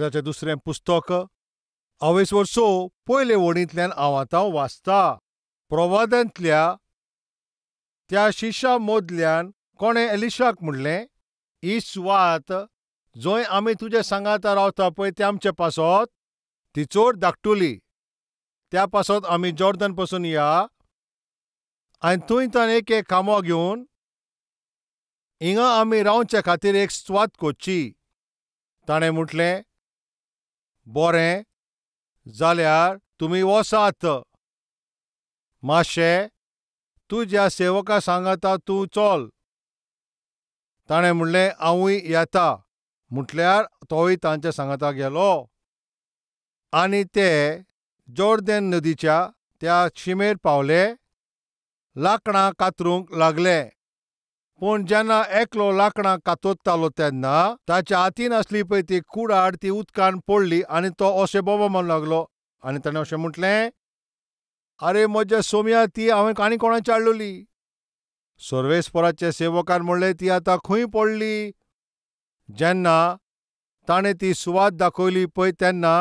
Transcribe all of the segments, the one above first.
राजाचें दुसरें पुस्तक अवेस्वर 6 पयले वडींतल्यान हांव आतां वाचता. प्रवादांतल्या त्या शिशा मोदल्यान कोणें एलिशाक म्हणलें, ही सुवात जंय आमी तुजे सांगाता रावता पळय ते आमचे पासत ती चड धाकटुली, त्या पासत आमी जॉर्दन पसून या आनी थंयच्यान एक एक खांबो घेवन हिंगा आमी रावचे खातीर एक सुवात कोच्ची. ताणें म्हटलें, बरें जाल्यार तुमी वसात, मातशें तुज्या सेवका सांगाता तूं चल. ताणें म्हणलें, हांवूय येता. म्हटल्यार तोय तांच्या सांगाता गेलो आनी ते जॉर्दन नदीच्या त्या शिमेर पावले. लाकडां कातरूंक लागले. पूण जेन्ना एकलो लाकडां कातरतालो तेन्ना ताच्या हातीन आसली पळय ती कुडाड ती उदकान पडली आनी तो अशें बोबो मारूंक लागलो आनी ताणें अशें म्हटलें, आरे म्हज्या सोम्या, ती हांवें आनी कोणाची हाडलेली. सर्वेस्पराच्या सेवकान म्हणलें, ती आतां खंय पडली? जेन्ना ताणें ती सुवात दाखयली पळय तेन्ना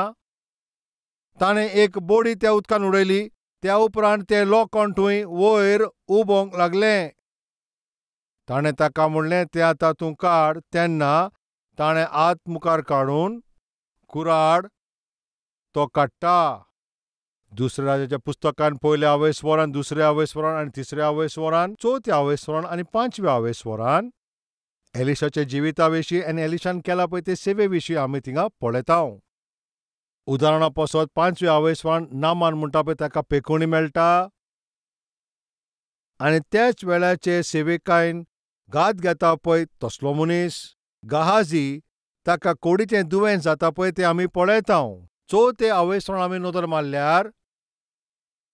ताणें एक बोडी त्या उदकान उडयली. त्या उपरांत तें लोखण थंय वयर उबोंक लागलें. ताणें ताका म्हणलें, तें आतां तूं काड. तेन्ना ताणें हात मुखार काडून कुराड तो काडटा. दुसऱ्या राजाच्या पुस्तकान पयल्या अवेस्वरान, दुसऱ्या अवेस्वरान आनी तिसऱ्या अवेस्वरान, चवथ्या अवेस्वरान आनी पांचव्या अवेस्वरान एलिशाच्या जिविता विशीं आनी एलिशान केला पळय ते सेवे विशीं आमी थिंगा पळयता. उदाहरणा पासत पांचव्या अवेस्वरान नामान म्हणटा पळय ताका पेकोणी मेळटा आनी त्याच वेळाचे सेवेकायन घात घेता पळय तसलो मनीस गहाजी ताका कोडीचें दुयेंस जाता पळय तें आमी पळयता. चवथे अवेस्वरान आमी नदर मारल्यार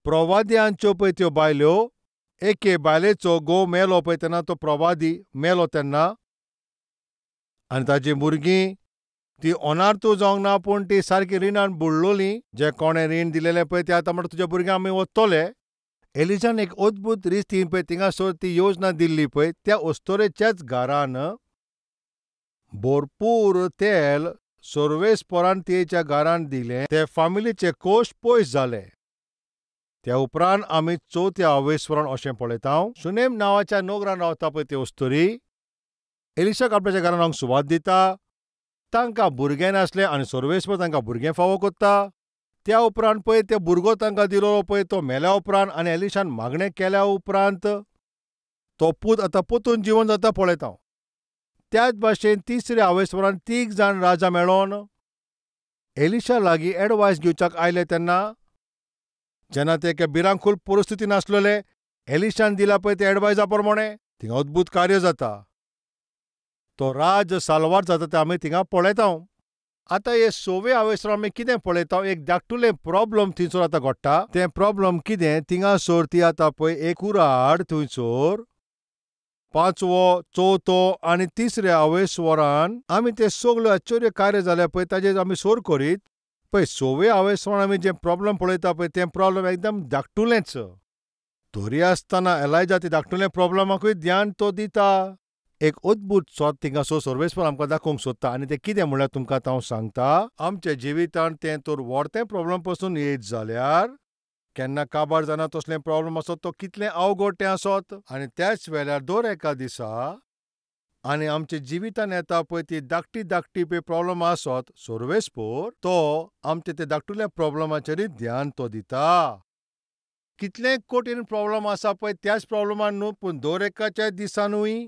प्रवाद्यांच्यो पळय त्यो बायल्यो, एके बायलेचो घोव मेलो पळय तेन्ना तो प्रवादी मेलो तेन्ना आनी ताजी भुरगीं ती अनार्थू जावंक ना पूण ती सारकी रिणान बुडलोली. जे कोणें रीण दिलेलें पळय ते आतां म्हणटा तुज्या भुरग्यांक आमी वतले. एलिजान एक अद्भुत रितीन पळय थिंगासर ती योजना दिल्ली पळय त्या अस्तोरेच्याच घरान भरपूर तेल सर्वेस्परान तेच्या घरान दिलें. ते फामिलीचे कोश पयस जाले. त्या उपरांत आमी चवथ्या अवेस्वरान अशें पळयता, सुनेम नांवाच्या नगरान रावता पळय ते अस्तोरी एलिशाक आपल्याच्या घरान रावंक सुवात दिता. तांकां भुरगें नासलें आनी सर्वेस्पर तांकां भुरगें फावो कोत्ता. त्या उपरांत पळय ते भुरगो तांकां दिलो पळय तो मेल्या उपरांत आनी एलिशान मागणें केल्या उपरांत तो पूत आतां पोतून जिवन जाता पळयता. त्याच भाशेन तिसऱ्या अवेस्वरान 3 जाण राजा मेळोन एलिशा लागीं एडवायस घेवच्याक आयले तेन्ना जेन्ना ते एके भिरांकूळ परिस्थितीन आसलेले एलिशान दिला पळय ते एडवायजा प्रमाणे थिंगा अद्भुत कार्य जाता. तो राज साल्वार जाता ते आमी थिंगा पळयता. आतां हे सवे अवेस्वर आमी कितें पळयता, एक धाकटुलें प्रॉब्लम थंयसर आतां घडटा. तें प्रॉब्लम कितें, थिंगासर ती आतां पळय एक कुराड थंयसर पांचवो, चवथो आनी तिसऱ्या अवेस्वरान आमी ते सगळ्यो आश्चर्य कार्य जाल्या पळय ताजेर आमी सोर करीत पळय सवे अवेस्वरान आमी जें प्रॉब्लम पळयता पळय तें प्रॉब्लम एकदम धाकटुलेंच. तरी आसतना एलायजा ते धाकटुलें प्रॉब्लमाकूय ध्यान तो दिता. एक अद्भुत सोद थिंगासर सर्वेस्पर आमकां दाखोवंक सोदता आनी तें कितें म्हणल्यार तुमकां आतां हांव सांगता. आमच्या जिवितांत तें तर व्हडतें प्रॉब्लम पसून येयत जाल्यार केन्ना काबार जायना तसलें प्रॉब्लम आसत तो कितलें अवघड तें आसत. आनी त्याच वेळार दर एका दिसा आनी आमच्या जिवितान येता पळय ती धाकटी धाकटी पळय प्रॉब्लम आसत सर्वेस्पर तो आमच्या ते धाकटुल्या प्रॉब्लमाचेरूय ध्यान तो दिता. कितलें कठीण प्रॉब्लम आसा पळय त्याच प्रॉब्लमान न्हू पूण दर एकाच्या दिसानूय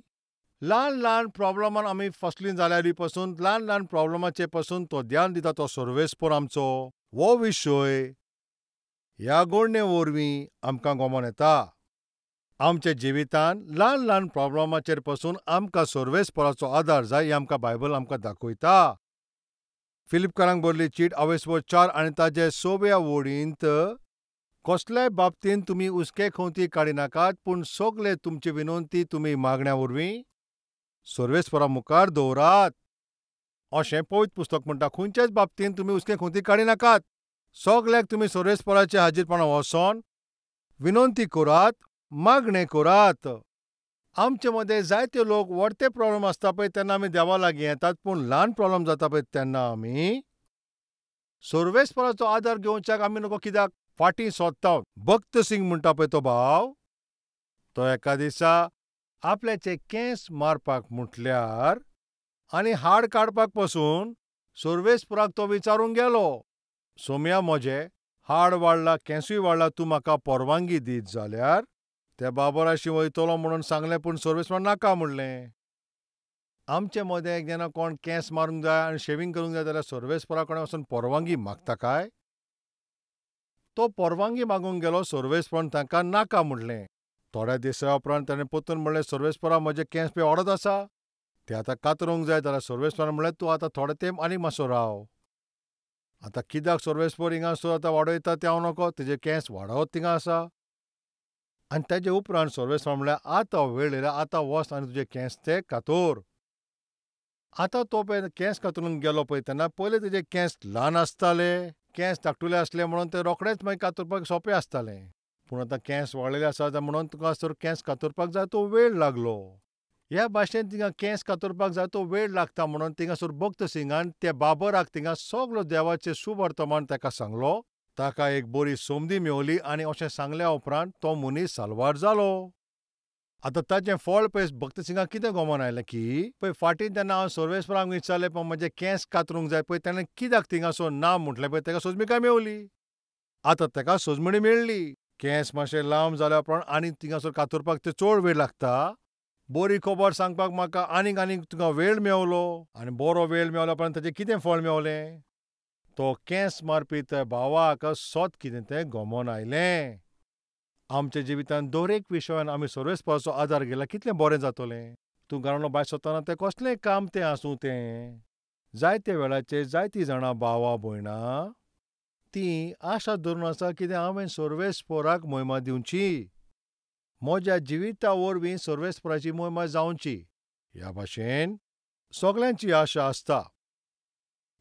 ल्हान ल्हान प्रॉब्लमान आमी फसलीं जाल्यारूय पसून ल्हान ल्हान प्रॉब्लमाचे पसून तो ध्यान दिता तो सर्वेस्पर आमचो. हो विशय ह्या गोडणे वरवीं आमकां गमोन येता. आमच्या जिवितान ल्हान ल्हान प्रॉब्लमाचेर पसून आमकां सर्वेस्पराचो आदार जाय हें आमकां बायबल आमकां दाखयता. फिलिपकारांक बरली चीट अवेस्वर 4 आनी ताजे 6व्या वडींत कसल्याय बाबतींत तुमी हुस्के खंवती काडिनाकात पूण सगळे तुमची विनंती तुमी मागण्या वरवीं सर्वेस्परा मुखार दवरात अशें पवित्र पुस्तक म्हणटा. खंयच्याच बाबतींत तुमी हुस्के खंवती काडिनाकात, सगळ्याक तुमी सर्वेस्पराच्या हाजीरपणा वचोन विनंती करात, मागणें करात. आमचे मदें जायते लोक व्हडते प्रॉब्लम आसता पळय तेन्ना आमी देवा लागीं येतात पूण ल्हान प्रॉब्लम जाता पळय तेन्ना आमी सर्वेस्पराचो आदार घेवच्याक आमी नको कित्याक फाटीं सोदता. भक्त सिंग म्हणटा पळय तो भाव, तो एका दिसा आपल्याचे केंस मारपाक म्हटल्यार आनी हाड काडपाक पसून सर्वेस्पराक तो विचारूंक गेलो, सोम्या म्हजे हाड वाडला केंसूय वाडला, तूं म्हाका परवानगी दीत जाल्यार त्या बाबराशी वयतलो म्हणून सांगलें. पूण सर्वेस्परान नाका म्हणलें. आमचे मदें जेन्ना कोण केंस मारूंक जाय आनी शेवींग करूंक जाय जाल्यार सर्वेस्परा कडेन वचून परवानगी मागता काय? तो परवानगी मागूंक गेलो, सर्वेस्परान तांकां नाका म्हणलें. थोड्या दिसा उपरांत ताणें परतून म्हणलें, सर्वेस्परा म्हजे केंस पळय वाडत आसा, ते आतां कातरूंक जाय. जाल्यार सर्वेस्परान म्हणलें, तूं आतां थोडे तेंप आनीक मातसो राव. आतां कित्याक सर्वेस्पर हिंगासर आतां वाडयता तें हांव नको, तेजे केंस वाडत थिंगा आसा. आनी तेजे उपरांत सर्वेस्परान म्हणलें, आतां वेळ येयला, आतां वच आनी तुजे केंस ते कातोर. आतां तो पळय केंस कातरून गेलो पळय तेन्ना पयले तेजे केंस ल्हान आसताले, केंस धाकटुले आसले म्हणून ते रोखडेच मागीर कातरपाक सोंपें आसतालें. पूण आतां केंस वाडलेले आसा म्हणून तुका सर केंस कातरपाक जाय तो वेळ लागलो. ह्या भाशेन थिंगा केंस कातरपाक जाय तो वेळ लागता म्हणून थिंगासर भक्त सिंगान त्या बाबराक थिंगा सगलो देवाचें शुभवर्तमान ताका सांगलो. ताका एक बरी संदी मेवली आनी अशें सांगल्या उपरांत तो मनीस साल्वार जालो. आतां ताचें फळ पळय भक्त सिंगाक कितें गमन आयलें की पळय फाटीं तेन्ना हांव सर्वेस्पराक विचारलें पळय म्हजें केंस कातरूंक जाय पळय, ताणें कित्याक थिंगासो ना म्हटलें पळय, ताका सोजमिकाय मेवली. आतां ताका सोजमणी मेळ्ळी. केंस मातशें लांब जाल्या उपरांत आनी थिंगासर कातरपाक ते चड वेळ लागता. बरी खबर सांगपाक म्हाका आनीक आनीक तुका वेळ मेवलो आनी बरो वेळ मेवल्या उपरांत ताचें कितें फळ मेवलें? तो केंस मारपी त्या भावाक सत कितें तें गमोन आयलें. आमच्या जिवितांत दर एक विशयान आमी सर्वेस्पराचो आदार घेतल्यार कितलें बरें जातलें. तूं घरांतलो भायर सरतना तें कसलें काम तें आसूं, तें जायते वेळाचेर जायतीं जाणां भावा भयणां तीं आशा धरून आसा कितें हांवें सर्वेस्पराक मोहिमा दिवची, म्हज्या जिविता वरवीं सर्वेस्पराची मोहिमा जावची. ह्या भाशेन सगल्यांची आशा आसता.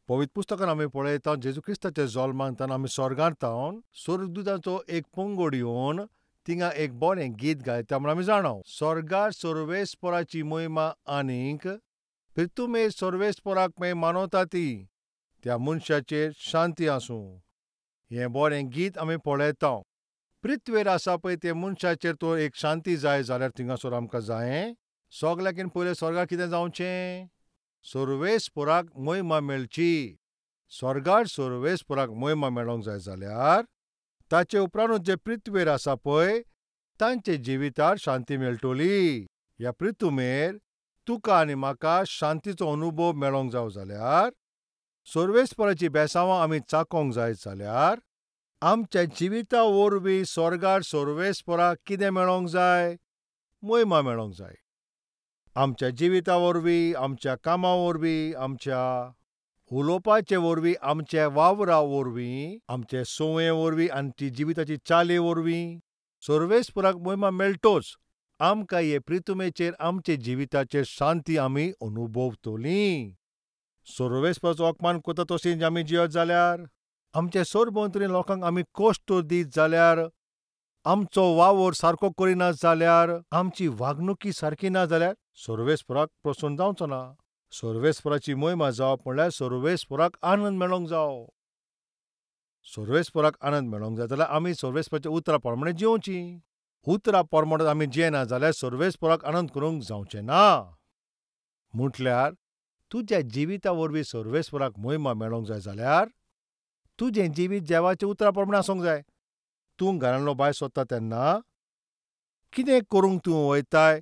पवित्र पुस्तकान आमी पळयता जेजू क्रिस्ताच्या जल्मान आमी स्वर्गांत तावन स्वर्गदूतांचो एक पंगड येवन थिंगा एक बरें गीत गायता म्हूण आमी जाणाव. स्वर्गार सर्वेस्पराची मोहिमा आनीक प्रितुमे सर्वेस्पराक मागीर मानवता ती त्या मनशाचेर शांती आसूं. हें बरें गीत आमी पळयता. पृथ्वेर आसा पळय ते मनशाचेर तो एक शांती जाय जाल्यार थिंगासर आमकां जाय सगल्याकीन पयलें स्वर्गार कितें जावचें? सर्वेस्पराक मोहिमा मेळची. स्वर्गार सर्वेस्पराक मोहिमा मेळोंक जाय जाल्यार ताचे उपरांतूच जे पृथ्वेर आसा पळय तांचे जिवितार शांती मेळटली. ह्या पृथ्वेर तुका आनी म्हाका शांतीचो अनुभव मेळोंक जावो जाल्यार, सर्वेस्पराची बेसांवां आमी चाकोंक जाय जाल्यार आमच्या जिविता वरवीं स्वर्गार सर्वेस्पराक कितें मेळोंक जाय? मोहिमा मेळोंक जाय. आमच्या जिविता वरवीं, आमच्या कामा वरवीं, आमच्या उलोवपाचे वरवीं, आमच्या वावरा वरवीं, आमचे संवये वरवीं आनी ती जिविताची चाली वरवीं सर्वेस्पराक मोहिमा मेळटोच. आमकां हे प्रितुमेचेर आमचे जिविताचेर शांती आमी अनुभवतलीं. सर्वेस्पराचो अपमान करता तशी आमी जियत जाल्यार, आमचे सरभोंवतणी लोकांक आमी कश्ट दीत जाल्यार, आमचो वावर सारको करिना जाल्यार, आमची वागणुकी सारकी ना जाल्यार सर्वेस्पराक प्रसन्न जावचो ना. सर्वेस्पराची मोहिमा जावप म्हणल्यार सर्वेस्पराक आनंद मेळोंक जावो. सर्वेस्पराक आनंद मेळोंक जाय जाल्यार आमी सर्वेस्पराच्या उतरा प्रमाणे जियोवची. उतरा प्रमाणे आमी जियेना जाल्यार सर्वेस्पराक आनंद करूंक जावचें ना. म्हटल्यार तुज्या जिविता वरवीं सर्वेस्पराक मोहिमा मेळोंक जाय जाल्यार तुजें जिवीत देवाच्या उतरा प्रमाणे आसूंक जाय. तूं घरांतलो भायर सरता तेन्ना कितें करूंक तूं वयताय,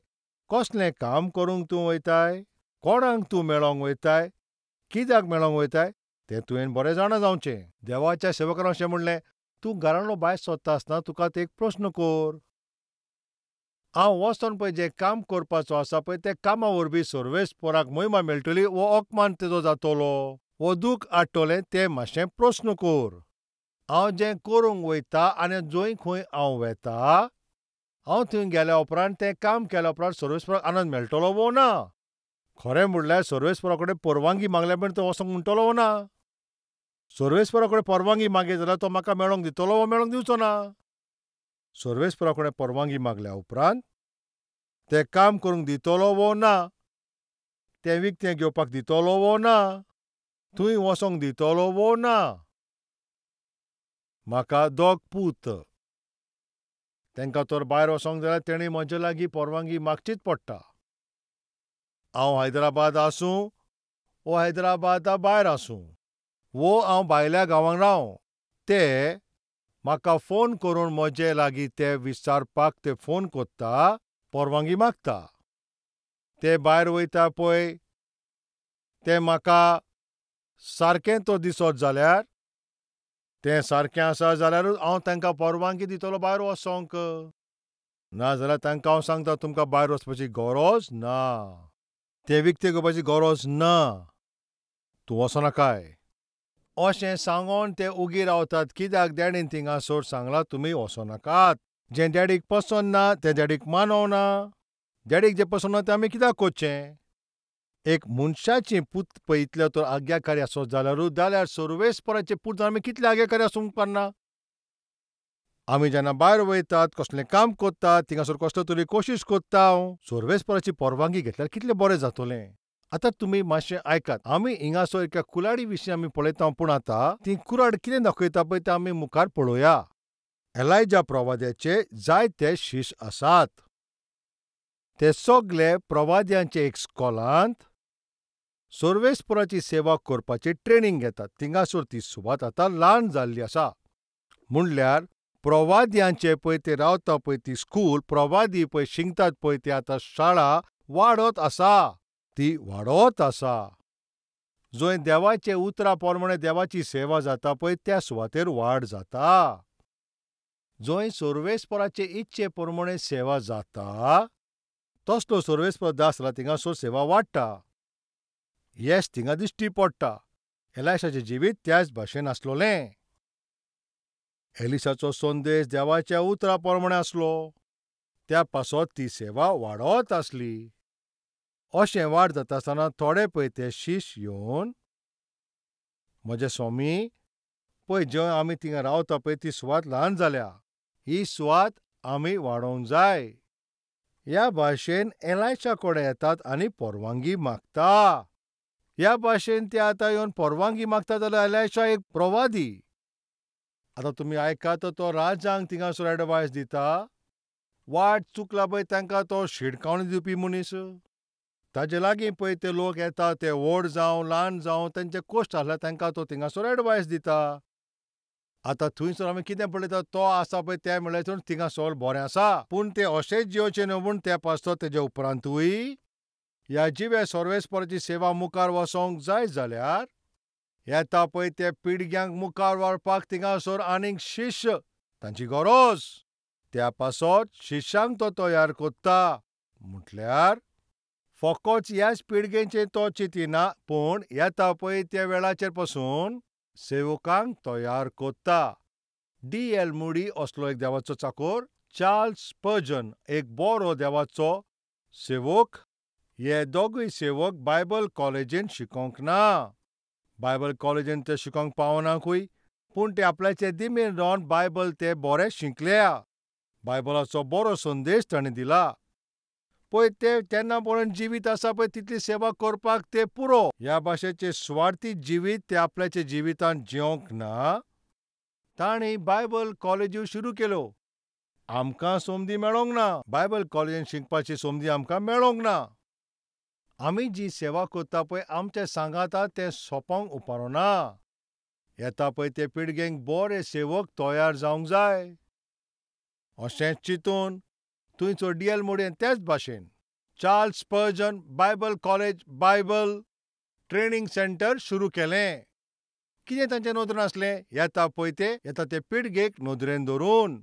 कसलें काम करूंक तूं वयताय, कोणाक तूं मेळोंक वयताय, कित्याक मेळोंक वयताय तें तुवें बरें जाणा जावचें. देवाच्या सेवकान अशें म्हणलें, तूं घरांतलो भायर सरता आसतना तुका ते एक प्रस्न कर, हांव वचोन पळय जें काम करपाचो आसा पळय तें कामा वरवीं सर्वेस्पराक मोहिमा मेळटली वो अपमान तेजो जातलो वो दूख हाडटलें तें मातशें प्रस्न कर. हांव जें करूंक वयता आनी जंय खंय हांव वेता, हांव थंय गेल्या उपरांत तें काम केल्या उपरांत सर्वेस्पराक आनंद मेळटलो वो ना? खरें म्हणल्यार सर्वेस्परा कडेन परवानगी मागल्या मेरेन तो वचोंक म्हणटलो वो ना? सर्वेस्परा कडेन परवानगी मागीत जाल्यार तो म्हाका मेळोंक दितलो वो मेळोंक दिवचो ना? सर्वेस्परा कडेन परवानगी मागल्या उपरांत तें काम करूंक दितलो वो ना? तें विकतें घेवपाक दितलो वो ना? थंय वचोंक दितलो वो ना? म्हाका दोग पूत. तेंकां तर भायर वचोंक जाल्यार तेणी म्हजे लागीं परवानगी मागचीच पडटा. हांव हैदराबाद आसूं वो हैदराबादा भायर आसूं वो हांव भायल्या गांवांत रावं, ते म्हाका फोन करून म्हजे लागीं ते विचारपाक ते फोन कोत्ता, परवानगी मागता. ते भायर वयता पळय ते म्हाका सारकें तो दिसत जाल्यार, तें सारकें आसा जाल्यारूच हांव तांकां परवानगी दितलो भायर वचोंक. नाजाल्यार तांकां हांव सांगता तुमकां भायर वचपाची गरज ना, तें विकतें घेवपाची गरज ना, तूं वचोनाकाय अशें सांगोन ते उगी रावतात. कित्याक डॅडीन थिंगासर सांगलां तुमी वचोनाकात. जें डॅडीक पसंत ना तें डॅडीक मानवना. डॅडीक जें पसंत ना तें आमी कित्याक करचें? एक मनशाची पूत पळय इतले तर आज्ञाकारी आसत जाल्यारूच, जाल्यार सर्वेस्पराचे पूत आमी कितले आज्ञाकारी आसूंक पारना? आमी जेन्ना भायर वयतात, कसलें काम कोत्तात, थिंगासर कसलो तरी कोशिश कोत्ता, सर्वेस्पराची परवानगी घेतल्यार कितलें बरें जातलें. आतां तुमी मातशें आयकात. आमी हिंगासर एका कुलाडी विशीं आमी पळयता, पूण आतां ती कुराड कितें दाखयता पळय तें आमी मुखार पळोवया. एलायजा प्रवाद्याचे जायते शिश्य आसात. ते सगळे प्रवाद्यांचे एक स्कॉलांत सर्वेस्पराची सेवा करपाची ट्रेनींग घेतात. थिंगासर ती सुवात आतां ल्हान जाल्ली आसा. म्हणल्यार प्रवाद्यांचे पळय ते रावता पळय ती स्कूल, प्रवादी पळय शिकतात पळय ती आतां शाळा वाडत आसा, ती वाडत आसा. जंय देवाचे उतरा प्रमाणे देवाची सेवा जाता पळय त्या सुवातेर वाड जाता. जंय सर्वेस्पराचे इच्छे प्रमाणे सेवा जाता तसलो सर्वेस्पर दास जाला थिंगासर सेवा वाडटा. येस थिंगा दिश्टी पडटा. एलायशाचें जिवीत त्याच भाशेन आसलोलें. एलिशाचो संदेश देवाच्या उतरा प्रमाणे आसलो, त्या पासत ती सेवा वाडत आसली. अशें वाड जाता आसतना थोडे पळय ते शिश्य येवन म्हजे स्वामी पळय जंय आमी थिंगा रावता पळय ती सुवात ल्हान जाल्या, ही सुवात आमी वाडोवंक जाय. ह्या भाशेन एलायशा कडेन येतात आनी परवानगी मागता. ह्या भाशेन ते आतां येवन परवानगी मागता जाल्यार एलायशा एक प्रवादी. आतां तुमी आयकात, तो राजांक थिंगासर एडवायस दिता. वाट चुकला पळय तांकां तो शिडकावणी दिवपी मनीस. ताजे लागीं पळय ते लोक येता, ते व्हड जावं ल्हान जावं तांचे कश्ट आसल्यार तांकां तो थिंगासर एडवायस दिता. आतां थंयसर आमी कितें पळयता, तो आसा पळय ते म्हणल्यार थिंगासर बरें आसा, पूण ते अशेंच जियोचें न्हू म्हूण त्या पासत तेजे उपरांतूय ह्या जिव्या सर्वेस्पराची सेवा मुखार वचोंक जाय जाल्यार येता पळय ते पिळग्यांक मुखार व्हरपाक थिंगासर आनीक शिश्य तांची गरज. त्या पासत शिश्यांक तो तयार कोत्ता. म्हटल्यार फकत ह्याच पिळगेचें तो चिंतिना, पूण येता पळय त्या वेळाचेर पसून सेवकांक तयार कोत्ता. डी एल मुडी असलो एक देवाचो चाकोर, चार्ल्स स्पर्जन एक बरो देवाचो सेवक. हे दोगूय सेवक बायबल कॉलेजीन शिकोवंक ना. बायबल कॉलेजीन ते शिकोवंक पावनाकूय, पूण ते आपल्याचे दिमेन रावन बायबल ते बरे शिकल्या. बायबलाचो बरो संदेश ताणें दिला. पळय ते तेन्ना पळोवन जिवीत आसा पळय तितली सेवा करपाक ते पुरो. ह्या भाशेचे सुवार्थी जिवीत ते आपल्याच्या जिवितांत जिवंक ना. तांणी बायबल कॉलेज्यो सुरू केल्यो. आमकां संदी मेळोंक ना. बायबल कॉलेजीन शिकपाची संदी आमकां मेळोंक ना. आमी जी सेवा करता पळय आमच्या सांगाता तें सोंपोंक उपारोना. येता पळय ते पिळगेंक बरे सेवक तयार जावंक जाय अशें चिंतून थंयचो डी एल मोडयेन त्याच भाशेन Charles Spurgeon Bible college Bible training centre सुरू केलें. कितें तांचें नदरेन आसलें? येता पळय ते येता ते पिळगेक नदरेन धरून.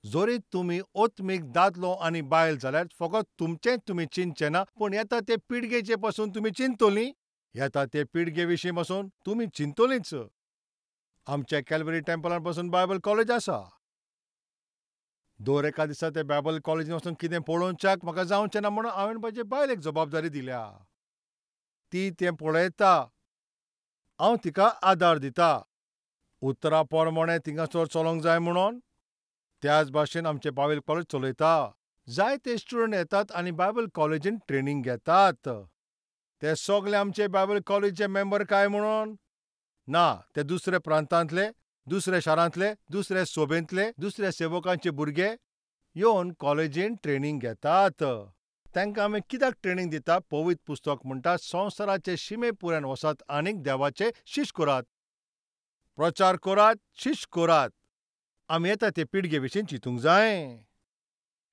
जरी तुमी ओत्मीक दादलो आनी बायल जाल्यार फकत तुमचेंच तुमी चिंतचें ना, पूण येता ते पिळगेचे पसून तुमी चिंततलीं. येता ते पिळगे विशीं पसून तुमी चिंततलींच. आमच्या कॅलवरी टेम्पलान पसून बायबल कॉलेज आसा. दर एका दिसा ते बायबल कॉलेजीन वचून कितें पळोवच्याक म्हाका जावचें ना म्हणून हांवें म्हजे बायलेक जबाबदारी दिल्या. ती तें पळयता, हांव तिका आदार दिता. उतरा प्रमाणे थिंगासर चलोवंक जाय म्हणून. त्याच भाशेन आमचें बायबल कॉलेज चलयता. जायते स्टुडंट येतात आनी बायबल कॉलेजीन ट्रेनींग घेतात. ते सगळे आमचे बायबल कॉलेजीचे मेंबर काय म्हणून ना, ते दुसऱ्या प्रांतांतले दुसऱ्या शारांतले, दुसऱ्या सोबेंतले, दुसऱ्या सेवकांचे भुरगे येवन कॉलेजीन ट्रेनींग घेतात. तांकां आमी कित्याक ट्रेनींग दिता? पवित्र पुस्तक म्हणटा संवसाराचे शिमे पुरान वसात आनीक देवाचे शिश करात, प्रचार करात, शिश करात. आमी येता ते पिळगे विशीं चिंतूंक जाय,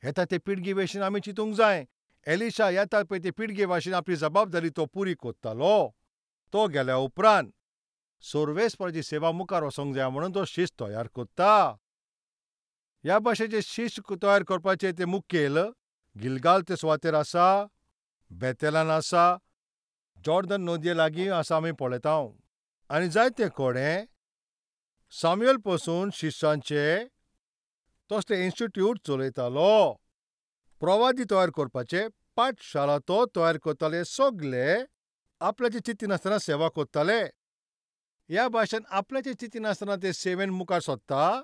येता ते पिळगे विशीं आमी चिंतूंक जाय. एलिशा येता पळय ते पिळगे भाशेन आपली जबाबदारी तो पुरी कोत्तालो. तो गेल्या उपरांत सर्वेस्पराची सेवा मुखार वचोंक जाय म्हणून तो शिस्त तयार कोत्ता. ह्या भाशेचे शिस्त तयार करपाचे ते मुखेल गिलगाल ते सुवातेर आसा, बेतेलान आसा, जॉर्डन नदये लागीं आसा आमी पळयता. आनी जायते कडेन साम्युएल पसून शिश्यांचे तसले इन्स्टिट्यूट चलयतालो. प्रवादी तयार करपाचे पाठशाळा तो तयार करताले. सगले आपल्याचे चिंतिनासतना सेवा करताले. ह्या भाशेन आपल्याचे चिंतिनासतना ते सेवेन मुखार सोदता,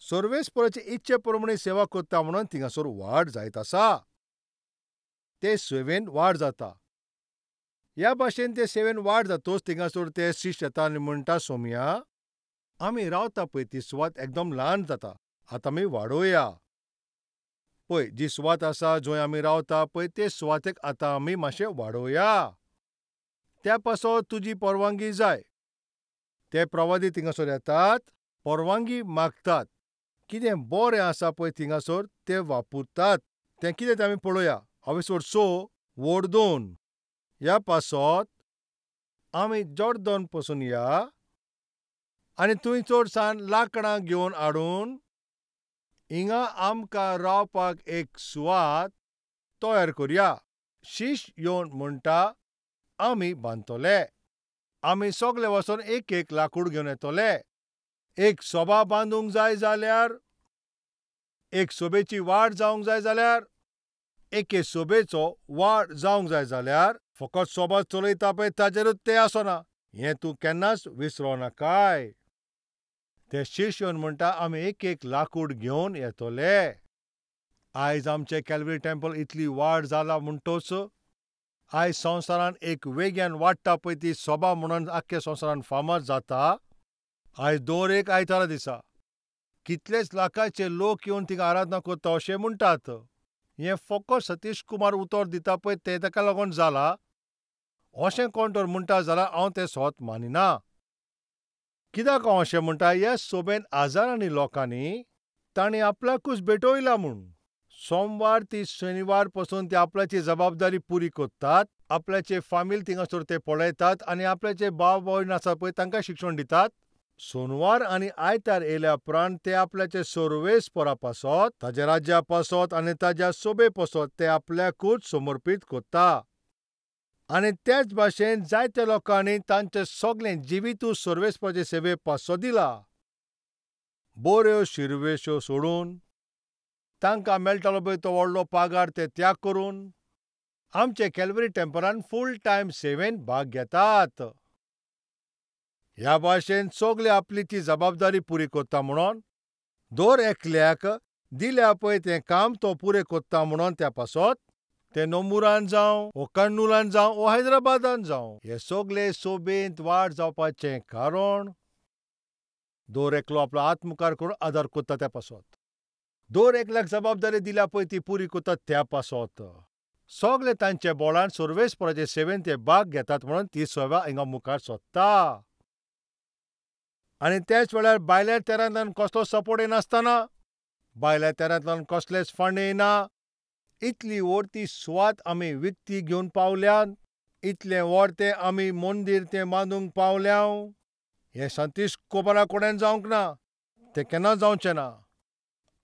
सर्वेस्पराचे इच्छे प्रमाणे सेवा करता म्हणून थिंगासर वाड जायत आसा. ते सेवेन वाड जाता. ह्या भाशेन ते सेवेन वाड जातोच थिंगासर ते शिश्य येता आनी म्हणटा, सोमया आमी रावता पळय ती सुवात एकदम ल्हान जाता, आतां आमी वाडोवया. पळय जी सुवात आसा जंय आमी रावता पळय ते सुवातेक आतां आमी मातशें वाडोवया, त्या पासत तुजी परवानगी जाय. ते प्रवादी थिंगासर येतात, परवानगी मागतात. कितें बरें आसा पळय थिंगासर ते वापरतात. तें कितें तें आमी पळोवया. हांवें 6 वड 2 ह्या पासत आमी जॉर्डन पसून या आनी थंय चडसान लांकडां घेवन हाडून हिंगा आमकां रावपाक एक सुवात तयार करया. शिश येवन म्हणटा आमी बांदतले, आमी सगले वचोन एक एक लाकूड घेवन येतले. एक सोबा बांदूंक जाय जाल्यार, एक सोबेची वाड जावंक जाय जाल्यार, एके सोबेचो वाड जावंक जाय जाल्यार फकत सोबा चलयता पळय ताजेरूच तें आसना, हें तूं केन्नाच विसरो नाकाय. ते शिश्य येवन म्हणटा आमी एक एक लाकूड घेवन येतले. आयज आमचे कॅल्वरी टेम्पल इतली वाड जाला म्हणटोच आयज संवसारान एक वेग्यान वाडटा पळय ती सोबा म्हणून आख्ख्या संवसारान फामाद जाता. आयज दर एक आयतारा दिसा कितलेच लाखाचे लोक येवन थिंगा आराधना करता अशें म्हणटात. हें फकत सतीश कुमार उतर दिता पळय तें ताका लागून जाला अशें कोण तर म्हणटा जाल्यार हांव तें सोत मानिना. कित्याक हांव अशें म्हणटा? ह्या सोबेन हजारांनी लोकांनी तांणी आपल्याकूच भेटयला म्हूण सोमवार ती शनिवार पसून ते आपल्याची जबाबदारी पुरी करतात, आपल्याचे फामील थिंगासर ते पळयतात आनी आपल्याचे भाव भयण आसा पळय तांकां शिक्षण दितात. सोनवार आनी आयतार येयल्या उपरांत ते आपल्याचे सर्वेस्परा पासत, ताज्या राज्या पासत आनी ताज्या सोबे पासत ते आपल्याकूच समर्पीत करता. आनी त्याच भाशेन जायत्या लोकांनी तांचें सगळें जिवितूच सर्वेस्पराचे सेवे पासत दिला. बऱ्यो शिरवेश्यो सोडून तांकां मेळटालो पळय तो व्हडलो पागार ते त्याग करून आमचे कॅल्वरी टेम्पलान फूल टायम सेवेन भाग घेतात. ह्या भाशेन सगळे आपली ती जबाबदारी पुरी करता म्हणून दर एकल्याक दिल्या पळय तें काम तो पुरें करता म्हणून त्या पासत ते नंबुरान जावं वो कन्नूलान जावं वो हैदराबादान जावं हे सगळे सोबेंत वाड जावपाचें कारण दर एकलो आपलो हात मुखार करून आदार करता त्या पासत. दर एकल्याक जबाबदारी दिल्या पळय ती पुरी करता त्या पासत. सगळे तांच्या बोळान सर्वेस्पराचे सेवेन ते भाग घेतात म्हणून ती सेवा हिंगा मुखार सोदता. आनी त्याच वेळार भायल्या तेरांतल्यान कसलो सपोर्ट येनासतना, भायल्या तेरांतल्यान कसलेच फंड येना, इतली व्हडती सुवात आमी विकती घेवन पावल्यात, इतलें व्हड आमी मंदीर तें बांदूंक पावल्या. हें सतीश कुमारा कडेन जावंक ना, तें केन्ना जावचें ना.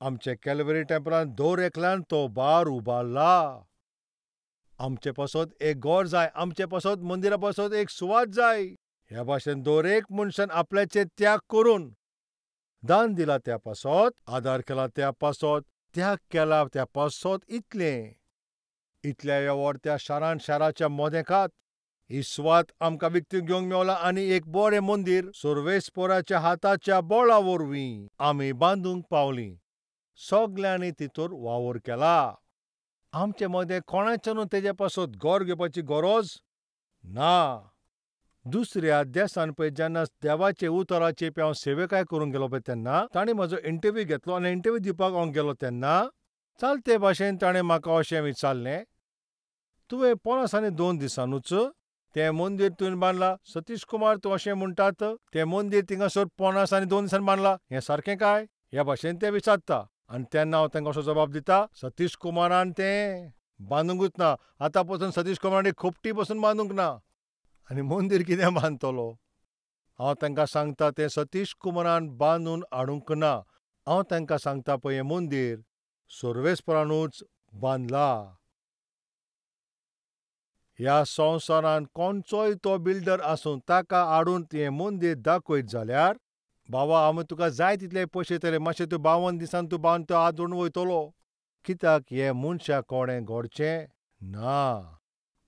आमचे कॅल्वरी टेम्पलान दर एकल्यान तो बार उबारला. आमचे पासत एक घर जाय, आमचे पासत मंदिरा पासत एक सुवात जाय. ह्या भाशेन दर एक मनशान आपल्याचे त्याग करून दान दिला त्या पासत, आदार केला त्या पासत, त्याग केला त्या पासत. इतलें इतल्या ह्या व्हडत्या शारान शाराच्या मोदेकात ही सुवात आमकां विकती घेवंक मेवला आनी एक बरें मंदीर सर्वेस्पराच्या हाताच्या बळा वरवीं आमी बांदूंक पावलीं. सगल्यांनी तितूर वावर केला. आमचे मदें कोणाचें न्हू तेजे पासत घर घेवपाची गरज ना. दुसऱ्या देसान पळय जेन्ना देवाचे उतराचे पळय हांव सेवेकाय करूंक गेलो पळय तेन्ना ताणें म्हजो इंटरव्यू घेतलो आनी इंटरव्यू दिवपाक हांव गेलो तेन्ना चलते भाशेन ताणें म्हाका अशें विचारलें, तुवें 52 दिसांनूच तें मंदीर तुवें बांदलां. सतीश कुमार तूं अशें म्हणटात तें मंदीर थिंगासर 52 दिसांनी बांदलां, हें सारकें काय? ह्या भाशेन ते विचारता. आनी तेन्ना हांव तांकां असो जबाब दिता, सतीश कुमारान तें बांदूंकच ना. आतां पसून सतीश कुमारान खोपटी पसून बांदूंक ना आनी मंदीर कितें बांदतलो? हांव तांकां सांगता तें सतीश कुमारान बांदून हाडूंक ना. हांव तांकां सांगता पळय हें मंदीर सर्वेस्परानूच बांदलां. ह्या संवसारांत कोणचोय तो बिल्डर आसूं ताका हाडून तें मंदीर दाखयत जाल्यार बाबा आमी तुका जाय तितले पयशे दितले, मातशें तूं 52 दिसान तूं बांद तो हात जोडून वयतलो. कित्याक हें मनशा कोणें घडचें ना.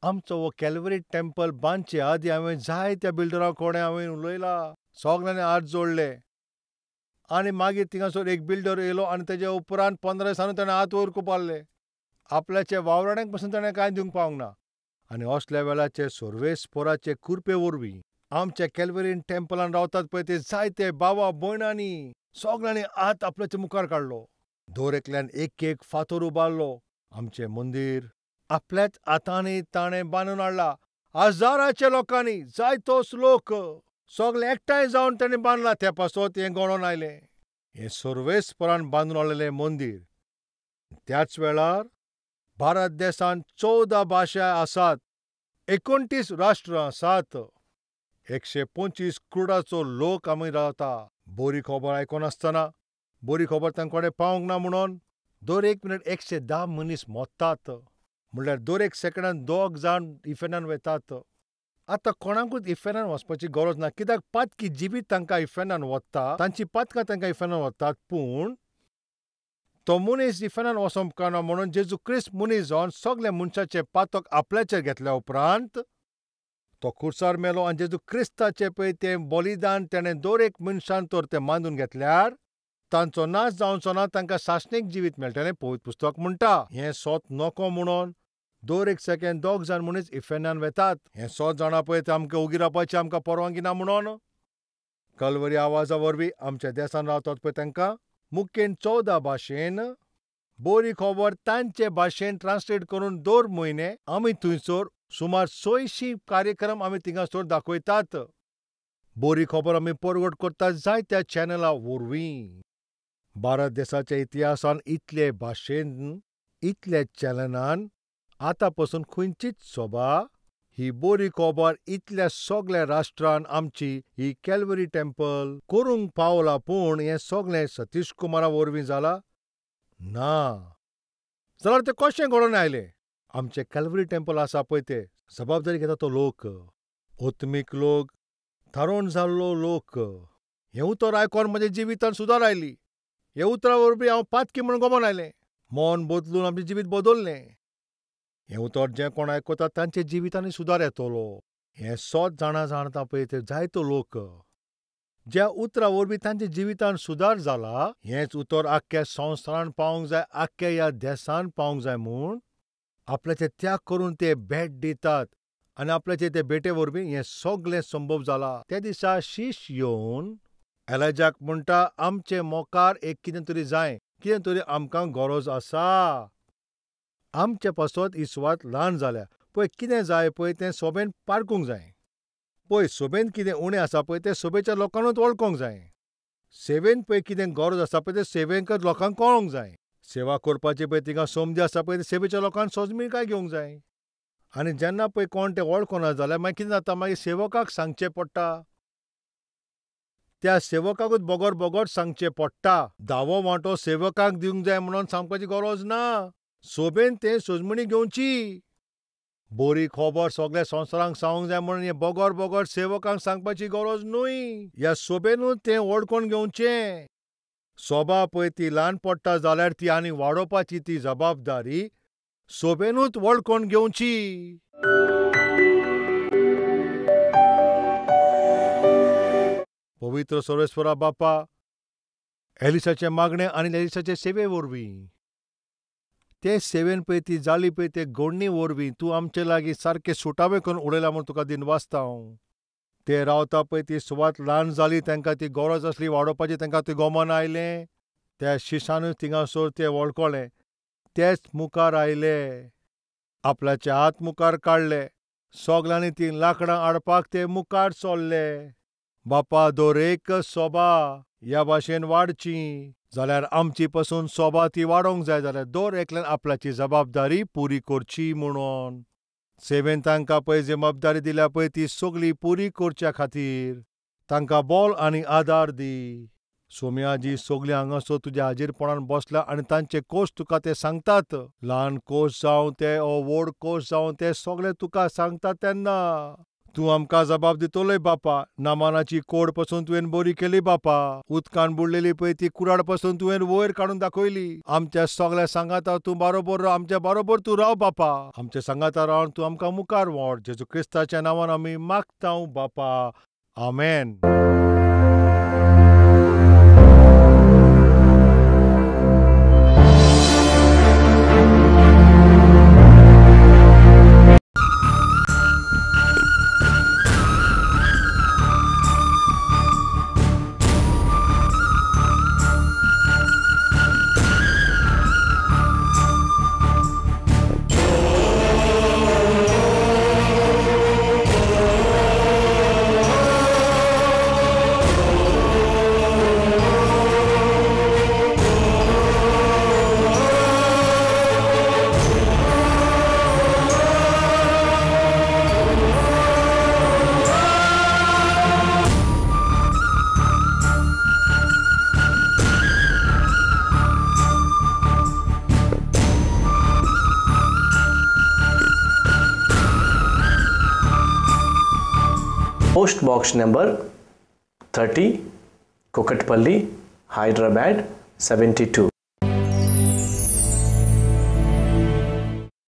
आमचो हो कॅल्वरी टेम्पल बांदचे आदीं हांवें जायत्या बिल्डरां कडेन हांवें उलयलां, सगल्यांनी हात जोडले आनी मागीर थिंगासर एक बिल्डर येयलो आनी तेज्या उपरांत 15 दिसांनी ताणें हात वयर कुपारले. आपल्याच्या वावराड्यांक पसून ताणें कांय दिवंक पावंक ना. आनी असल्या वेळाचे सर्वेस्पराचे कृपे वरवीं आमच्या कॅल्वरीन टेम्पलान रावतात पळय ते जायते बाबा भयणांनी सगल्यांनी हात आपल्याच्या मुखार काडलो. दर एकल्यान एक एक फातर उबारलो. आमचें मंदीर आपल्याच हातांनी ताणें बांदून हाडला. हजाराच्या लोकांनी, जायतोच लोक सगळे एकठांय जावन ताणें बांदला. त्या पासत हें घडोवन आयलें, हें सर्वेस्परान बांदून हाडलेलें मंदीर. त्याच वेळार भारत देशांत 14 भाशा आसात, 29 राष्ट्रां आसात, 125 करोडाचो लोक आमी रावता. बरी खबर आयकनासतना, बरी खबर तांकां कडेन पावंक ना म्हणून दर एक मिनट 110 मनीस मरतात. म्हणल्यार दर एक सेकंडान 2 जाण इफेर्नान वतात. आतां कोणाकूच इफेर्नान वचपाची गरज ना, कित्याक पातकी जिवीत तांकां इफेर्नान वता, तांची पातकां तांकां इफेर्नान वतात. पूण तो मनीस इफेर्नान वचोंक उपकारना म्हणून जेजू क्रिस्त मनीस जावन सगल्या मनशाचें पातक आपल्याचेर घेतल्या उपरांत तो खुर्सार मेलो आनी जेजू क्रिस्ताचें पळय तें बलिदान तेणें दर एक मनशान तर तें मानून घेतल्यार तांचो नाश जावचो ना, तांकां सासणीक जिवीत मेळटलें. पवित्र पुस्तक म्हणटा. हें सोत नको म्हणून दर एक सेकंड 2 जाण मनीस इफेर्नान वेतात. हें सोत जाणा पळय तें आमकां ओगी रावपाची आमकां परवानगी ना म्हणून कलवरी आवाजा वरवीं आमच्या देसान रावतात पळय तांकां मुखेन 14 भाशेन बरी खबर तांचे भाशेन ट्रान्सलेट करून दर म्हयने आमी थंयसर सुमार 600 कार्यक्रम आमी थिंगासर दाखयतात. बरी खबर आमी परगट करतात जायत्या चॅनला वरवीं. भारत देसाच्या इतिहासान इतले भाशेन इतले चॅनलान आतां पसून खंयचीच सभा ही बरी खबर इतल्या सगल्या राष्ट्रान आमची ही कॅल्वरी टेम्पल करूंक पावला. पूण हें सगळें सतीश कुमारा वरवीं जाला ना जाल्यार तें कशें घडोवन आयलें? आमचें कॅल्वरी टेम्पल आसा पळय तें जबाबदारी घेता तो लोक, आत्मीक लोक, थारोवन जाल्लो लोक. हें उतर आयकोन म्हज्या जिवितान सुदार आयली. हे उतरा वरवीं हांव पातकी म्हूण गमोन आयलें. मन बदलून आमचें जिवीत बदल्लें. हें उतर जें कोण आयकता तांच्या जिवितांनी सुदार येतलो. हें सोत जाणा जाणता पळय ते जायतो लोक ज्या उतरा वरवीं तांच्या जिवितान सुदार जाला, हेंच उतर आख्ख्या संवसारान पावंक जाय, आख्ख्या ह्या देसान पावंक जाय म्हूण आपल्याचे त्याग करून ते भेट दितात आनी आपल्याचे ते भेटे वरवीं हें सगळें संभव जाला. त्या दिसा शीश येवन एलायजाक म्हणटा, आमचे मोकार एक कितें तरी जाय, कितें तरी आमकां गरज आसा. आमचे पासत ही सुवात ल्हान जाल्या, पळय कितें जाय पळय तें सोबेन पारकूंक जाय. पळय सोबेन कितें उणें आसा पळय तें सोबेच्या लोकांकूच वळखूंक जाय. सेवेन पळय कितें गरज आसा पळय तें सेवेकच लोकांक कळोंक जाय. सेवा करपाची पळय तिंगा संदी आसा पळय ते सेवेच्या लोकांक सोजमिकाय घेवंक जाय. आनी जेन्ना पळय कोण तें वळखना जाल्यार मागीर कितें जाता, मागीर सेवकाक सांगचें पडटा. त्या सेवकाकूच बगर बगर सांगचें पडटा. दावो वांटो सेवकाक दिवंक जाय म्हणून सांगपाची गरज ना. सोबेन तें सोजमणी घेवची. बरी खबर सगळ्या संवसारांक सांगूंक जाय म्हणून हें बगर बगर सेवकांक सांगपाची गरज न्हय. ह्या सोबेनूच तें वळखून घेवचें. सोबा पळय ती ल्हान पडटा जाल्यार ती आनी वाडोवपाची ती जबाबदारी सोबेनूच वळखून घेवची. पवित्र सर्वेस्परा बापा, एलिसाचें मागणें आनी एलिसाचे सेवे वरवीं ते सेवेन पळय ती जाली पळय ते गोडणी वरवीं तूं आमचे लागीं सारकें सुटावें करून उडयला म्हूण तुका दिनवासता हांव. ते रावता पळय ती सुवात ल्हान जाली, तांकां ती गरज आसली वाडोवपाची, तांकां ती गोमन आयलें. त्या शिशानूच थिंगासर ते वळखले, तेच मुखार आयले, आपल्याचे हात मुखार काडले, सगल्यांनी तीं लांकडां हाडपाक ते मुखार सरले. बापा, दर एक सोबा ह्या भाशेन वाडची जाल्यार आमची पसून सोबा ती वाडोवंक जाय जाल्यार दर एकल्यान आपल्याची जबाबदारी पुरी करची म्हणून सेवेन तांकां पळय जबाबदारी दिल्या पळय ती सगळी पुरी करच्या खातीर तांकां बोल आनी आदार दी. सोम्याजी सगळीं हांगासर तुज्या हाजीरपणान बसला आनी तांचे कोश तुका ते सांगतात, ल्हान कोश जावं ते ओ व्हड कोश जावं ते सगळे तुका सांगतात. तेन्ना तूं आमकां जबाब दितलोय बापा. नामानाची कोड पसून तुवें बरी केली बापा, उदकान बुडलेली पळय ती कुराड पसून तुवें वयर काडून दाखयली. आमच्या सगळ्या सांगाता तूं बारोबर राव, आमच्या बारोबर तूं राव बापा, आमच्या सांगाता रावन तूं आमकां मुखार व्हर. जेजू क्रिस्ताच्या नांवान आमी मागता बापा, आमेन. Post box number 30, Kukatpally, Hyderabad 72.